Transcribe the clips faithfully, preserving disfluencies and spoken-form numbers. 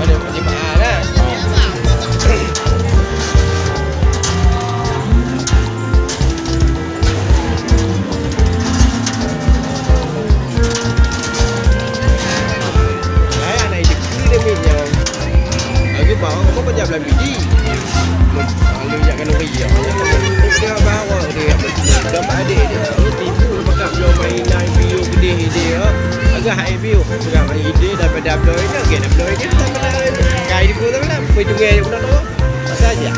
Ada Haji Mahal, eh? Hai, anak ibu dia ni yang lagi bawah, apa kerja belah biji? Lalu jak kena kerja. Dia bawa dia, dia adik dia. Tipu lepas kat bloe mainan, video gede dia. Agak hai video. Sudah main ide daripada bloe ini, okey, dah bloe ini, dah bloe ini. Kai di pun dah bloe. Pergi tunggu aja, pun dah tahu. Pasal aja.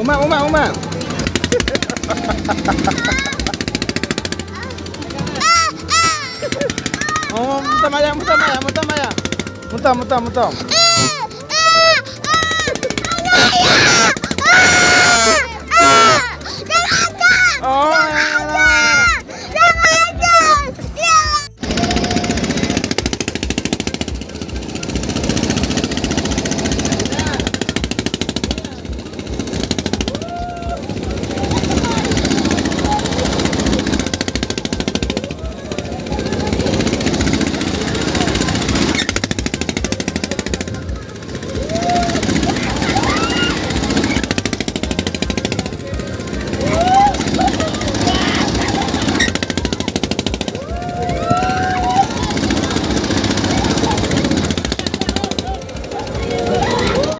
Umat, umat, umat. Oh, mutam ayam, mutam ayam, mutam ayam. Mutam, mutam, mutam.